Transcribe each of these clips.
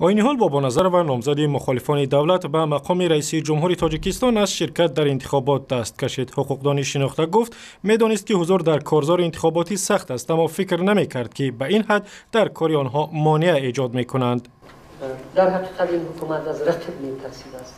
Ойниҳол Бобоназарова, номзади мухолифони давлат ба мақоми раиси ҷумҳури Тоҷикистон, аз ширкат дар интихобот даст кашид. Ҳуқуқдони шинохта гуфт, медонист, ки ҳузур дар корзори интихоботӣ сахт аст, аммо фикр намекард, ки ба ин ҳад дар кори онҳо монеа эҷод мекунанд. Дар ҳақиқат ин ҳукумат аз рақиб метарсидааст.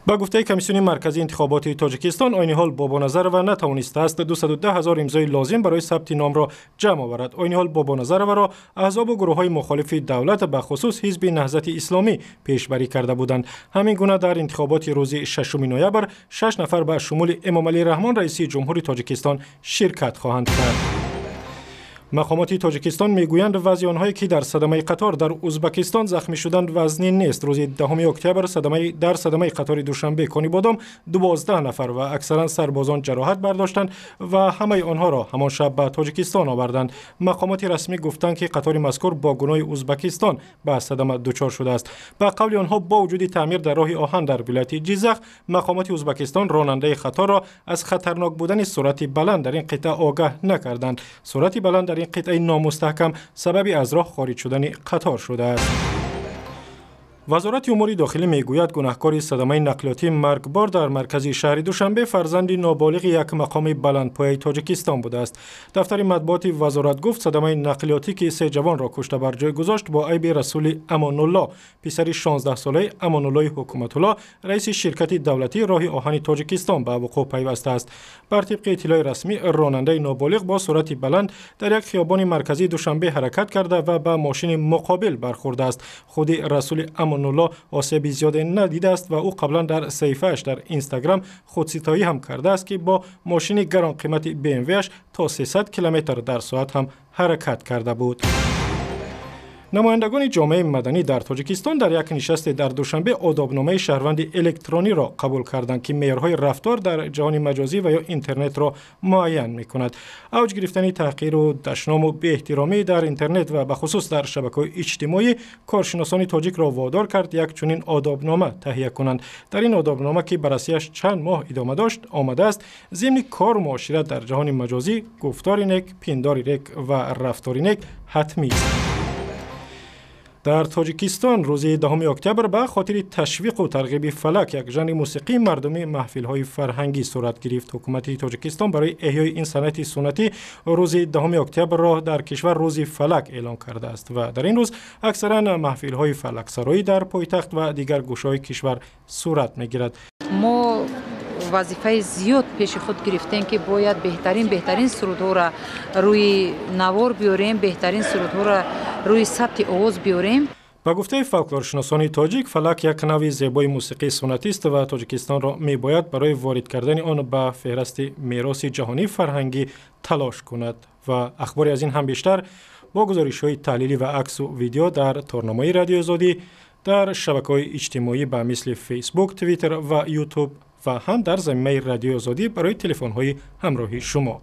Ба гуфтаи Комиссиони марказии интихоботи Тоҷикистон, Ойниҳол Бобоназарова натавонистааст 210 ҳазор имзои лозим барои сабти номро ҷамъ оварад. Ойниҳол Бобоназароваро аҳзобу гурӯҳҳои мухолифи давлат, ба хусус Ҳизби Наҳзати Исломӣ, пешбарӣ карда буданд. Ҳамин гуна дар интихоботи рӯзи 6 ноябр шаш нафар, ба шумули Эмомалӣ Раҳмон, раиси ҷумҳури Тоҷикистон, ширкат хоҳанд кард. Мақомоти Тоҷикистон мегӯянд, вазъи онҳое, ки дар садамаи қатор дар Узбакистон захмӣ шуданд, вазнин нест. Рӯзи 10 октябр дар садамаи қатори Душанбе Конибодом 12 нафар ва аксаран сарбозон ҷароҳат бардоштанд ва ҳамаи онҳоро ҳамон шаб ба Тоҷикистон оварданд. Мақомоти расмӣ гуфтанд, ки қатори мазкур бо гуноҳи Узбакистон ба садама дучор шудааст. Ба қавли онҳо, бо вуҷуди таъмир дар роҳи оҳан дар вилояти Ҷиззах, мақомоти Узбакистон ронандаи қаторро аз хатарнок будани суръати баланд дар ин қитъа огаҳ накарданд. Суръати баланд дар ин қитъаи номустаҳкам сабаби аз роҳ хориҷ шудани қатор шудааст. Вазорати умури дохилӣ мегӯяд, гунаҳкори садамаи нақлиётии маргбор дар маркази шаҳри Душанбе фарзанди ноболиғи як мақоми баландпояи Тоҷикистон будааст. Дафтари матбуоти вазорат гуфт, садамаи нақлиётӣ, ки се ҷавонро кушта бар ҷой гузошт, бо айби Расули Амонулло, писари 16-солаи Амонуллои Ҳукуматулло, раиси ширкати давлатии роҳи оҳани Тоҷикистон, ба вуқӯъ пайвастааст. Бар тибқи иттилои расмӣ, ронандаи ноболиғ бо суръати баланд дар як хиёбони марказии Душанбе ҳаракат карда ва ба мошини муқобил бархӯрдааст. Худи Расули Амонулло осеби зиёде надидааст ва ӯ қаблан дар саҳифааш дар Инстаграм худситоӣ ҳам кардааст, ки бо мошини гаронқимати БМВаш то 300 километр дар соат ҳам ҳаракат карда буд. Намояндагони ҷомеаи маданӣ дар Тоҷикистон дар як нишасте дар Душанбе одобномаи шаҳрванди электрониро қабул карданд, ки меъёрҳои рафтор дар ҷаҳони маҷозӣ ва ё интернетро муайян мекунад. Авҷ гирифтани таҳқиру дашному беэҳтиромӣ дар интернет ва бахусус дар шабакаҳои иҷтимоӣ коршиносони тоҷикро водор кард як чунин одобнома таҳия кунанд. Дар ин одобнома, ки баррасиаш чанд моҳ идома дошт, омадааст: зимни кору муошират дар ҷаҳони маҷозӣ гуфтори нек, пиндори нек ва рафтори нек ҳатмист. Дар Тоҷикистон рӯзи 10 октябр ба хотири ташвиқу тарғиби фалак, як жанри мусиқии мардумӣ, маҳфилҳои фарҳангӣ сурат гирифт. Ҳукумати Тоҷикистон барои эҳёи ин санъати суннатӣ рӯзи 10 октябрро дар кишвар Рӯзи фалак эълон кардааст ва дар ин рӯз аксаран маҳфилҳои фалаксароӣ дар пойтахт ва дигар гӯшаҳои кишвар сурат мегирад. Мо вазифаи зиёд пеши худ гирифтем, ки бояд беҳтарин сурудҳоро рӯи навор биёрем, беҳтарин сурудҳоро рӯи сабти овоз биёрем. Ба гуфтаи фолклоршиносони тоҷик, фалак як навъи зебои мусиқии суннатист ва Тоҷикистонро мебояд барои ворид кардани он ба феҳрасти мероси ҷаҳонии фарҳангӣ талош кунад. Ва ахбори аз ин ҳам бештар бо гузоришҳои таҳлилӣ ва аксу видео дар торнамои Радиои Озодӣ, дар шабакаҳои иҷтимоӣ ба мисли Фейсбук, Твиттер ва Ютуб ва ҳам дар замимаи Радиои Озодӣ барои телефонҳои ҳамроҳи шумо.